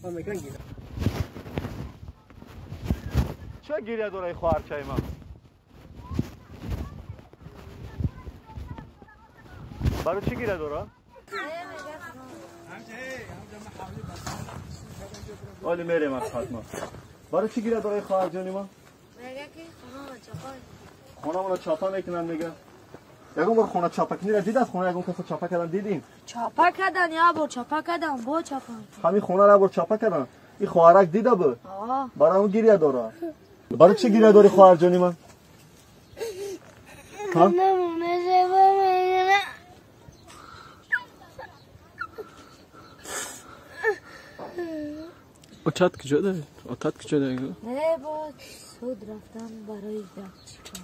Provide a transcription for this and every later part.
чапа мекунан гиря. Ча гиря дорай хоҳарчаи ман? Барои чӣ гиря дора? Оли мерем аз хатма. Барои чӣ гиря дорай хоҳарҷони ман? Хонамонро чапа мекунанд мега. Ягон бор хона чапакуниро дидад? Хона ягон касо чапа кардан дидим? Чапа кардан, як бор чапа кардан, бо чапа. Ҳамин хонаро як бор чапа кардан? Ин хоҳарак дида буд? Барои он гиря дора. Барои чӣ гиря дорӣ хоҳарҷони ман? Очат куҷо дорӣ? Отат куҷо дорӣ? Не, бо суд рафтан барои гапчика.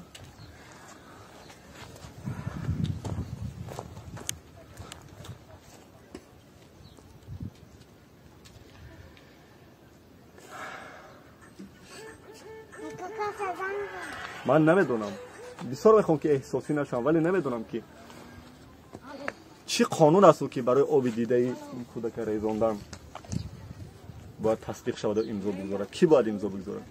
Ман намедонам. Бисёр мехоҳам ки эҳсосӣ нашавам, вале намедонам ки чӣ қонун аст ки барои оби дидаи кӯдака резондан бояд тасдиқ шавад ва имзо бигзорад. Кӣ бояд имзо бигзорад?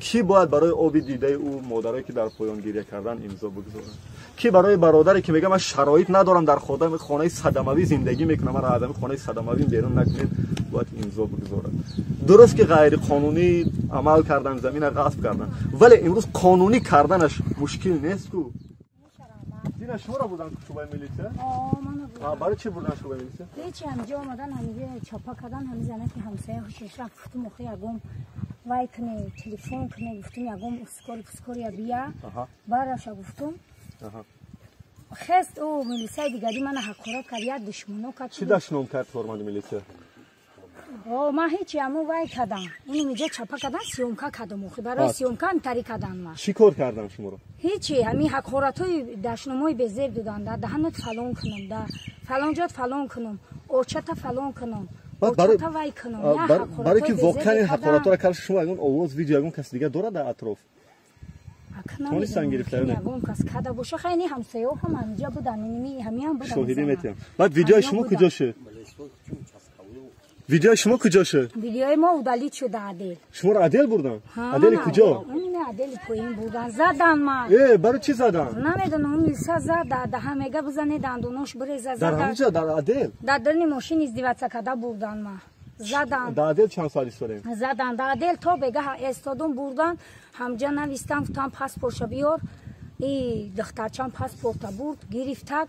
Кӣ бояд барои оби дидаи ӯ модарое ки дар поён гиря кардан имзо бигзорад? Кӣ барои бародаре ки мегӯяд ман шароит надорам дар хонаи садамавӣ зиндагӣ мекунам, маро аз ҳамин хонаи садамавӣ берун накунед, бояд имзо бигзорад? Дуруст ки ғайриқонунӣ амал кардан, замина ғасб кардан, вале имрӯз қонунӣ карданаш мушкил нест ку. Дина шуморо бурдан шӯъбаи милитсия? Барои чӣ бурдан шӯъбаи милитсия? Ҳечи ҳамҷо омадан, ҳамҷо чапа кардан, ҳами занаки ҳамсоя ҳушаш рафт, гуфтум охи ягон вай куне, телефон куне, гуфтум ягон ускори пускория бия, бараша гуфтум. Хест ӯ милисияи дигари мана ҳақорат кард, як душмоно кард. Чӣ дашном кард корманди милитсия? Ман ҳечи ҳамун вай кардам, инум иҷо чапа кардан, съёмка кардам охи, барои съёмка ҳамтарӣ кардан ман. Чӣ кор кардан шуморо? Ҳечи, ҳамин ҳақоратҳои дашномҳои безеб додан, да даҳанат фалон кунам, да фалон ҷот фалон кунам, очата фалон кунам, очата вай кунам. Барои ки воқеан ин ҳақоратҳоро кард шумо ягон овоз, видео ягон каси дигар дорад дар атроф? Тонистан гирифта ё не? Ягон кас карда боша, хай ни ҳамсояҳо ҳам ҳамиҷа будан, ҳамиам будан. Шоҳидӣ метиҳам. Баъд видеои шумо куҷо шуд? Видеои шумо куҷо шуд? Видеои мо удалить шуда адел. Шуморо адел бурдан? Адели куҷо? Адели поин бурдан. Задан ман. Барои чӣ задан? Намедонам, милиса зада, даҳа мега бизане дандонош биреза зада. Дар ҳамиҷа, дар адел? Дар дарни мошин издеваться карда бурдан ман. Задан. Дар адел чанд соат истодем? Задан. Дар адел то бегаҳ истодум бурдан, ҳамҷа навистам, гуфтам паспортша биёр. И духтарчам паспорта бурд, гирифтак.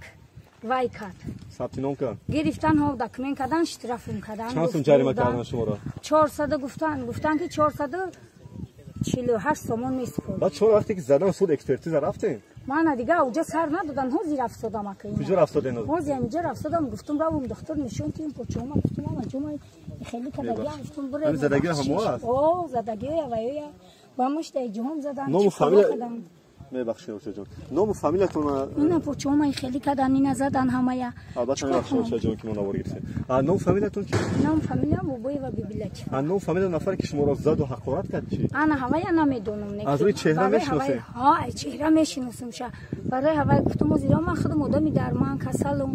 Вай кард. Сабти ном кард? Гирифтан, ҳо документ кардан, штрафум кардан. Чанд сум ҷарима кардан шуморо? 400 гуфтан, гуфтан ки 448 сомон месупорд. Баъд шумо вақте ки задан суд экспертиза рафтем? Мана дига уҷа сар надодан, ҳозир рафтодам ака. Куҷо рафтоден? Ҳозир ҳамиҷа рафтодам, гуфтум равум духтур нишон тиҳем почома, гуфтум ама ҷумай хеле кадагиам, гуфтум буре. Ҳамин задагиҳо ҳамо аст? О, задагиҳоя ваёя. Ба мушта ҷуҳом задан. Ному фамилия мебахшед очаҷон. Ному фамилиятон? Ина почома хеле кадан, ина задан ҳамая. Албатта мебахшед очаҷон ки мо навор гирифтем. Ному фамилиятон чи? Ному фамилиям Бобоева Бибилатифа. Ному фамилия нафаре ки шуморо заду ҳақорат кард чи? Ана ҳавая намедонам. Аз рӯи чеҳра мешиносем? Ҳа, чеҳра мешиносам ша. Барои ҳавая гуфтум озира ман худам одами дарман, касалум,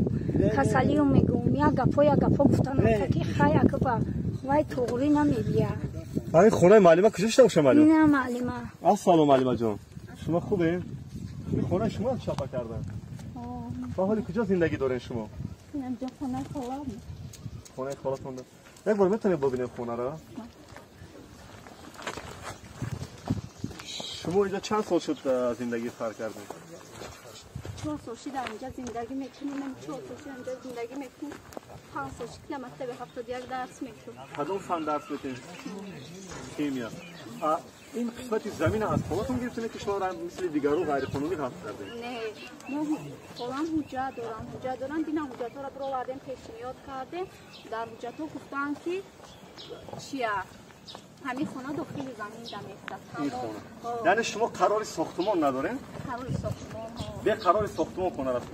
касалиум мегӯм. Як гапо, як гапо гуфтан ки хай акба вай туғри намебия. Ин хонаи муаллима куҷо шуда боша муаллима? Ина муаллима. Ассалому муаллимаҷон. Шумо хубе? Ин хонаи шумо чапа кардан? Ба ҳоли куҷо зиндагӣ дорен шумо? Инҷо хонаи холам. Хонаи холатон. Як бор метавонем бибинем хонаро? Шумо инҷо чанд сол шуд зиндагӣ сар кардед? 4 сол шуд инҷо зиндагӣ мекунем, 4 сол шуд инҷо зиндагӣ мекунем. 5 сол шуд ки мактаби 71 дарс мекунем. Кадом фан дарс метем? Химия. Ин қисмати замина аз холатон гирифтем ки шумо мисли дигару ғайриқонунӣ ғасб кардем? Не, мо холам ҳуҷҷат дорам, ҳуҷҷат дорам, дина ҳуҷҷатҳоро бировардем, пешниҳод кардем. Дар ҳуҷҷатҳо гуфтанд ки чия ҳамин хона дохили замин дамехтад. Яъне шумо қарори сохтмон надорем? Қарори сохтмон. Бе қарори сохтмон хона рафт.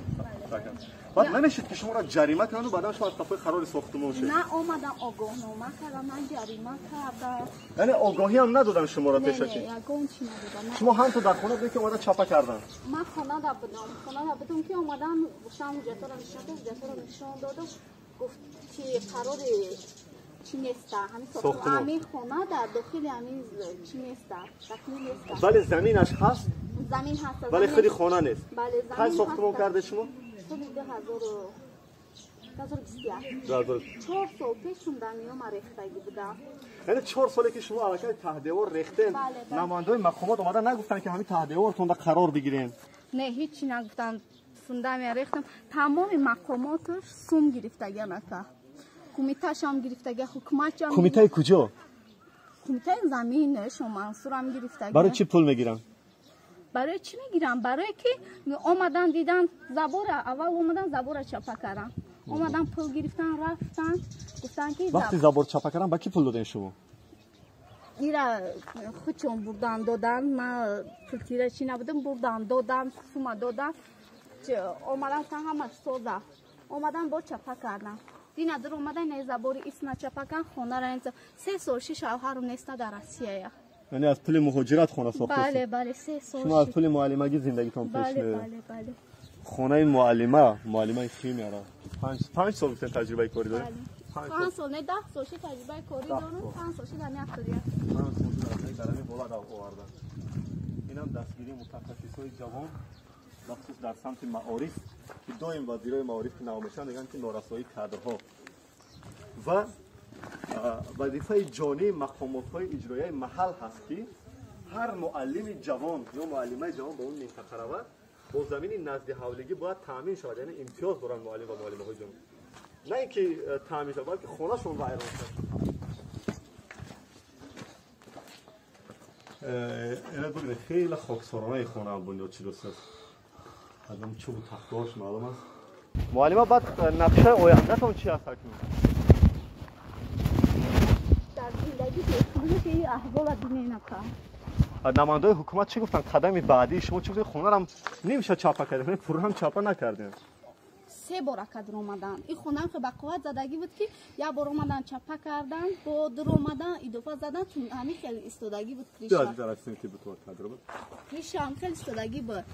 Баъд намешид ки шуморо ҷарима кунанд ва баъдан шумо аз қафои қарори сохтмон шед? На, омадам огоҳнома кардам, ман ҷарима кардам. Яъне огоҳӣ ҳам надоданд шуморо пешакӣ? Не, ягон чӣ надоданд. Шумо ҳам то дар хона будед ки омадан чапа карданд? Ман хонада будам, хонада будам ки омадан шам ҳуҷҷатҳоро нишон дод, ҳуҷҷатҳоро нишон додам, гуфт ки қарори чӣ неста. Ҳамин хона дар дохили ҳамин чӣ неста, дахли неста. Вале заминаш ҳаст? Замин ҳаст. Вале худи хона нест. Бале, замин. Кай сохтмон карда шумо? Соли 2021. 4 сол пеш фундаментҳо рехтагӣ будам. Яъне 4 соле ки шумо аллакай таҳдевор рехтен, намояндаҳои мақомот омада нагуфтанд ки ҳамин таҳдевортонда қарор бигирен? Не, ҳеҷ нагуфтанд. Фундамент рехтам. Тамоми мақомоташ сум гирифтагиан ака. Кумиташам гирифтага, ҳукуматам. Кумитаи куҷо? Кумитаи замин, Шоҳмансурам гирифтага. Барои чӣ пул мегиранд? Барои чӣ мегиранд? Барое ки омадан дидан забора, аввал омадан забора чапа кардан. Омадан пул гирифтан, рафтан, гуфтан ки вақти забор чапа кардан ба кӣ пул додем шумо? Ира худшон бурдан додан, ман пултира чӣ набудам, бурдан додан, сума додан. Омадан ҳамаш соза. Омадан бо чапа кардан. Дина дар омадан не забори исна чапа кан, хонара инца. 3 сол ши шавҳарум неста дар Россия. Яъне аз пули муҳоҷират хона сохтед? Бале, бале, 3 сол. Шумо аз пули муаллимагӣ зиндагитон пеш меравад? Бале, бале. Хонаи муаллима, муаллимаи химияро 5 сол гуфтем таҷрибаи корӣ доред? 5 сол, не 10 сол ши таҷрибаи корӣ дорам, 5 сол ши дар 71. 5 сол ши дар ҳамин ҳолат овардан. Инам дастгирии мутахассисҳои ҷавон, бахусус дар самти маориф, ки доим вазирои маориф ки нав мешаванд мегӯянд ки норасоии кадрҳо ва вазифаи ҷонии мақомотҳои иҷроияи маҳал ҳаст ки ҳар муаллими ҷавон ё муаллимаи ҷавон ба он минтақа равад, бо замини назди ҳавлигӣ бояд таъмин шавад, яъне имтиёз доранд муаллим ва муаллимаҳои ҷавон. На ин ки таъмин шавад, балки хонашон вайрон шавад. Ина бибинед, хеле хоксоронаи хона бунёд шудааст. Аз он чӯбу тахтаҳош маълум аст. Муаллима, баъд нақшаи ояндатон чи аст акнун? Дар зиндагӣ пешбинӣ ин аҳвола бинен ака. Намояндаҳои ҳукумат чӣ гуфтанд? Қадами баъдии шумо чӣ гуфтед? Хонарам нимша чапа кардем, пуррам чапа накардем. 3 бор ака дур омадан. Ин хонаам хеле ба қувват задагӣ буд ки як бор омадан чапа кардан, бо дур омадан идофа задан, чун ҳамин хеле истодагӣ буд криша. Кришаам хеле истодагӣ буд.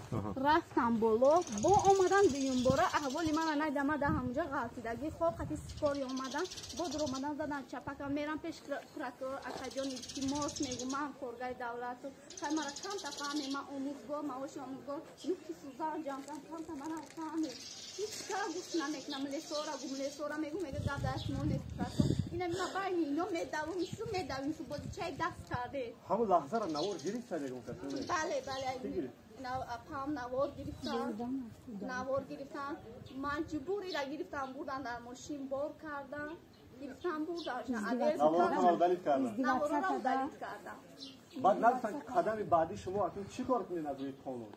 Рафтам боло, бо омадан дуюмбора аҳволи мана надидам, ман дар ҳамонҷо ғалтидагӣ, хоб қати сикори омадан, бо дур омадан задан чапа кардам. Мерам пеш прокурор акаҷон илтимос мегӯм, ман коргари давлату, хай мара камта фаҳмем, ман омӯзгор, маоши омӯзгор, нуки сӯзан ҷамъ кардам, камта мара фаҳмем. Ҳеҷ кас гуфт намекунам, лесора гум, лесора мегум, мега гап дар шумо нест. Ина ма байни ино медавум, ису медавим, ису бозичаи даст карде. Ҳамон лаҳзаро навор гирифта мегум кас? Бале, бале. Пам навор гирифтан, навор гирифтан, маҷбурира гирифтан, бурдан дар мошин бор кардан, гирифтан бурдан. Наворро удалит кардан. Наворро удалит кардан. Баъд нагуфтан ки қадами баъдии шумо акнун чӣ кор кунед аз рӯи қонун?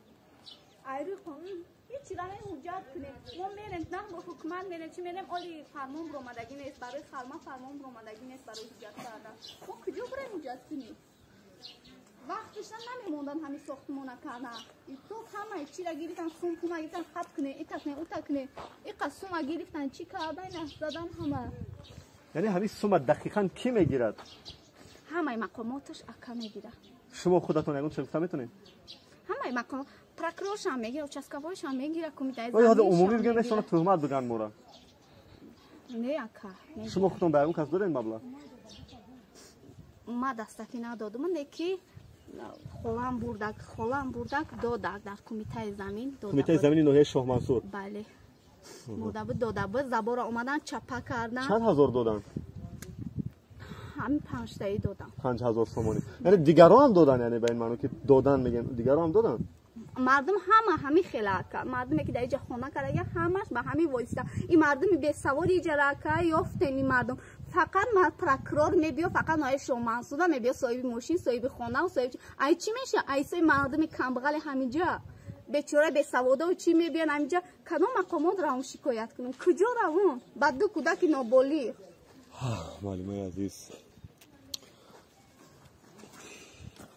Аз рӯи қонун ҳеҷ чиза не, ҳуҷҷат кунем. Мо мерем, на бо ҳукумат мерем, чӣ мерем, оли фармон баромадагӣ нест, барои халма фармон баромадагӣ нест барои ҳуҷҷат кардан. Мо куҷо бурем ҳуҷҷат кунем? Вақташон намемондан ҳамин сохтмона кардан. То ҳамаи чира гирифтан, сум пума гирифтан, хат кунем, ита кунем, ута кунем. Иқа сума гирифтан, чӣ кардан, ина задан ҳама. Яъне ҳамин сума дақиқан кӣ мегирад? Ҳамаи мақомоташ ака мегирад. Шумо худатон ягон чиз гуфта метавонед? Ҳамаи мақом прокуроршам мегирад, участковойшам мегирад, кумитаи замин. Оё умумӣ бигӯям, метавонад туҳмат бигӯянд моро? Не, ака. Шумо худатон ба ягон кас додед маблағ? Ма дастафӣ надодум, не ки холам бурдак додак дар кумитаи замин. Кумитаи замини ноҳияи Шоҳмансур? Бале. Бурда буд, дода буд, забора омадан чапа кардан. Чанд ҳазор додан? Ҳамин 5таи додан. 5000 сомонӣ. Яъне дигарон додан, яъне ба ин маъно ки додан мегӯем, дигарон додан? Мардум ҳама ҳамин хела ака. Мардуме ки дар иҷа хона карда, ҳамаш ба ҳамин воиста. Ин мардуми бесаводи иҷара ака ёфтен ин мардум. Фақат прокурор мебиё, фақат ноҳияи Шоҳмансура мебиё, соҳиби мошин, соҳиби хона ва соҳиби ай чӣ меша? Ай соҳиби мардуми камбағали ҳаминҷа. Бечора бесаводо чӣ мебиён ҳаминҷа? Кадом мақомот равон шикоят кунем? Куҷо равон? Ба ду кӯдаки ноболиғ. Муаллимаи азиз,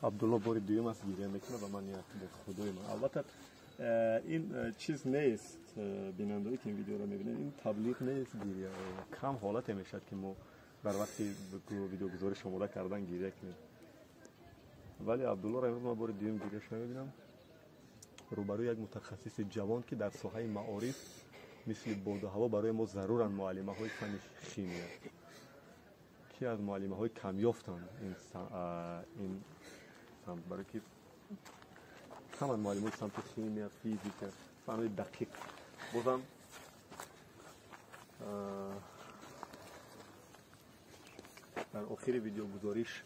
Абдулло бори дуюм аст гиря мекунад ва ман як бо худои ман. Албатта ин чиз нест, бинандаое ки ин видеоро мебинед, ин таблиғ нест гиря. Кам ҳолате мешавад ки мо дар вақти видеогузориш омода кардан гиря кунем. Вале Абдуллоро имрӯз ман бори дуюм гиряш мебинам. Рӯбарӯи як мутахассиси ҷавон ки дар соҳаи маориф мисли боду ҳаво барои мо заруранд муаллимаҳои фанни химия, ки Яке аз муаллимаҳои камёфтанд ин самт, барое ки каманд муаллимои самти химия, физика, фанҳои дақиқ. Бозам дар охири видеогузориш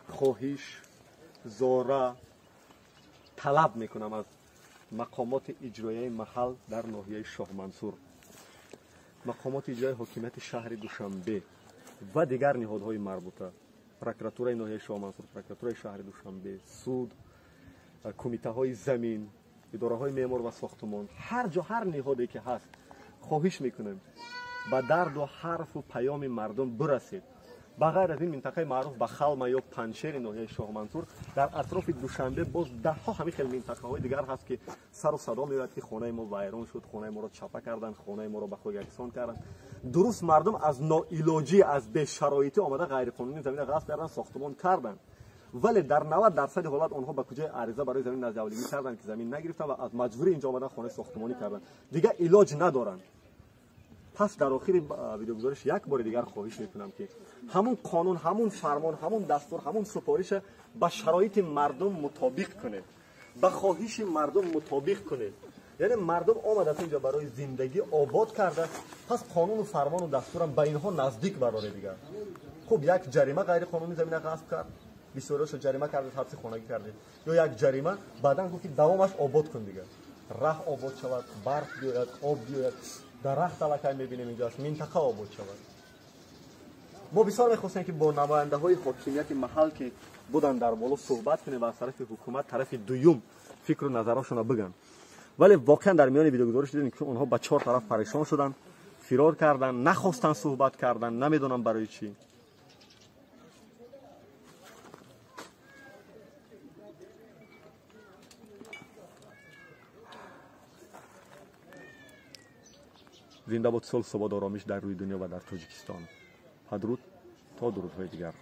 хоҳиш, зора талаб мекунам аз мақомоти иҷроияи маҳал дар ноҳияи Шоҳмансур, мақомоти иҷроияи ҳокимияти шаҳри Душанбе ва дигар ниҳодҳои марбута, прокуратураи ноҳияи Шоҳмансур, прокуратураи шаҳри Душанбе, суд, кумитаҳои замин, идораҳои меъмор ва сохтумон, ҳар ҷо ҳар ниҳоде ки ҳаст, хоҳиш мекунем ба дарду ҳарфу паёми мардум бирасед. Ба ғайр аз ин минтақаи маъруф ба Халма ё Панҷшери ноҳияи Шоҳмансур, дар атрофи Душанбе боз даҳҳо ҳамин хел минтақаҳои дигар ҳаст, ки сару садо меояд, ки хонаи мо вайрон шуд, хонаи моро чапа карданд, хонаи моро ба хок яксон карданд. Дуруст, мардум аз ноилоҷӣ, аз бешароитӣ омада ғайриқонунӣ замина ғасб карданд, сохтумон карданд. Вале дар 90% ҳолат онҳо ба куҷои ариза барои замин наздиавлигӣ карданд, ки замин нагирифтанд ва аз маҷбурӣ инҷо омадан хонаи сохтумонӣ карданд. Дигар илоҷ надоранд. Пас дар охири видеогузориш як бори дигар хоҳиш мекунам, ки ҳамун қонун, ҳамун фармон, ҳамун дастур, ҳамун супориша ба шароити мардум мутобиқ кунед, ба хоҳиши мардум мутобиқ кунед. Яъне мардум омадааст инҷо барои зиндагӣ обод карда, пас қонуну фармону дастурам ба инҳо наздик бароре дигар. Хуб, як ҷарима ғайриқонунӣ замина ғасб кард, бисёриашро ҷарима кардед, ҳабси хонагӣ кардед, ё як ҷарима баъдан гуфт, ки давомаш обод кун дигар, раҳ обод шавад, барф биёяд, об биёяд, дарахт аллакай мебинем инҷо аст, минтақа обод шавад. Мо бисёр мехостем, ки бо намояндаҳои ҳокимияти маҳал, ки буданд дар боло, суҳбат кунем ва аз тарафи ҳукумат, тарафи дуюм фикру назарашонро бигӯянд. Вале воқеан дар миёни видеогузориш дидем, ки онҳо ба чор тараф парешон шуданд, фирор карданд, нахостанд суҳбат кардан, намедонам барои чӣ. Зинда бод сулҳ, субот, оромиш дар рӯи дунё ва дар Тоҷикистон. Падруд то дурудҳои дигар.